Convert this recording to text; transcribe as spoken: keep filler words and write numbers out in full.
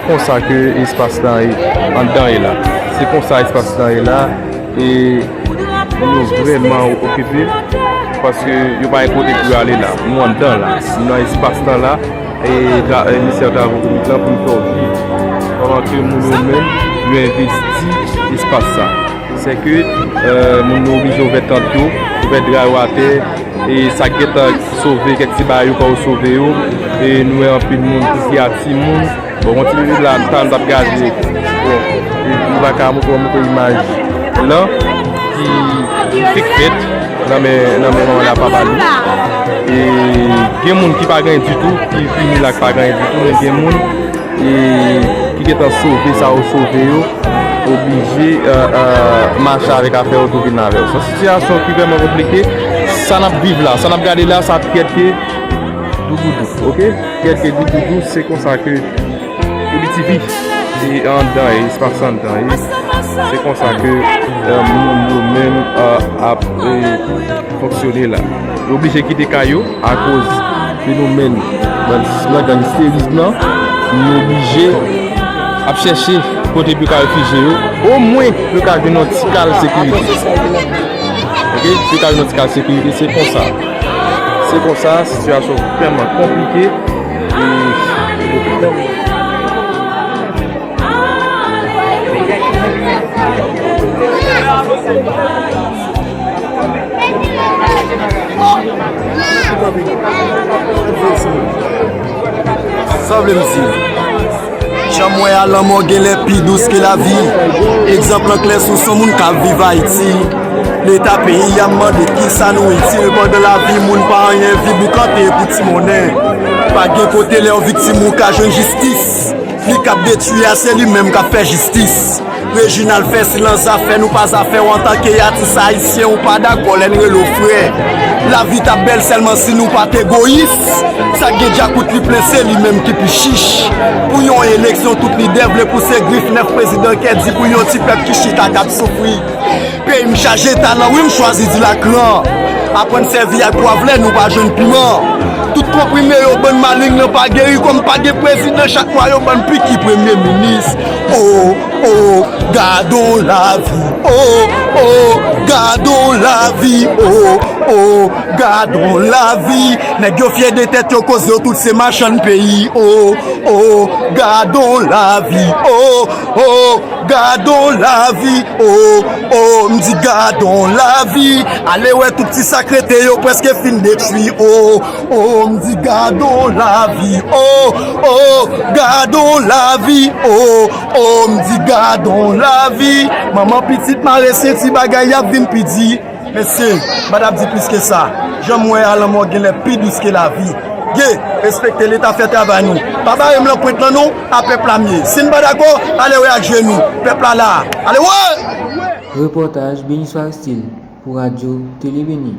Konsa ke espas lan ye, anndan ye la. Se konsa espas lan ye la. E moun yo vrèman okipe, paske yo pa gen kote pou yo ale la. Nou anndan la. Nou nan espas lan la. E tra- e Ministè Travo Piblik lan pou n fè w viv. Pandan ke moun yo menm, yo envesti espas sa. Se ke, euh, moun yo oblije ouvè tant yo, ouvè dra yo atè, e sa k gentan sove kèk ti bagay yo, pa yo sove yo. E nou wè anpil moun ki gen timoun. Bon, kontinye la, tan n t ap gade. Bon, e nou pa ka montre, montre imaj lan ki fèk fèt nan men, nan men manman la, papa li. E gen moun ki pa gen ditou, ki fini la, ki pa gen ditou, men gen moun e ki gentan sove sa yo sove yo, oblije, euh, euh, mache avèk afè yo, tou vin avè yo. Se yon sitiyasyon ki vrèman konplike. Sa n ap viv la, sa n ap gade la, sa ap kèt ke douboudou, oke? Kèt ke douboudou, se konsa ke P B T V, se anndan, e espas anndan, e se konsa ke, euh, moun yo menm, euh, ap, euh, fonksyone la. Yo oblije kite kay yo akoz fenomèn, nan, nan gangsterism nan, yo oblije ap chèche kote pou yo ka refijye yo. Omwen, pou yo ka jwenn yon ti kal sekirite. Oke? Pou yo ka jwenn yon ti kal sekirite, se konsa. Se konsa, sitiyasyon vrèman konplike. E, Sa vle m di, jan m wè a, lanmò genlè pi dous ke lavi. Egzanp lan klè sou son moun k ap viv Ayiti. Leta peyi a mande kisa nou itil pandan lavi moun pa anyen, vi boukante pou ti monnen. Pa gen kote lè w viktim ou ka jwenn jistis. Li k ap detwi a, se li menm k ap fè jistis. Reginald fè silans zafè nou pa zafè w antanke atis ayisyen, ou pa dakò lè n rele w frè. Lavi t ap bèl sèlman si nou pa t egoyis. Sa k gen djakout li plen, se li menm ki pi chich. Pou yon eleksyon, tout lidè vle pouse grif nèf prezidan kè di pou yon ti pèp ki chita k ap soufri. Peyi m chaje talan, wi, m chwazi di lakran. Aprann sèvi ak pwav lè nou pa jwenn piman. Tout konprime yo bann maleng nan pa geri, kòm pa gen prezidan, chak mwa yo bann piki premye minis. O, o, gadon lavi. O, o, gadon lavi. O, o, gadon lavi. Nèg yo fyè de tèt yo, koz yo tout se machann peyi. O, o, gadon lavi. O, o, gadon lavi. O, o, m di gadon lavi. Ale wè tout ti sa k rete yo prèske fin detwi. O, o, m di gadon lavi. O, o, gadon lavi. O, o, m di gadon lavi. Manman pitit mare senti, bagay y ap vin pi di. Mesye, m pa t ap di plis ke sa. Jan m wè a, lanmò genlè pi dous ke lavi. Ye, respekte Leta, fè travay nou. Pa bare m lan pwent lan non, a pèp la m ye. Si n pa dakò, ale wè ak je nou. Pèp la la. Ale wè! Repòtaj Beniswa Aristide pou Radyo Tele Beni.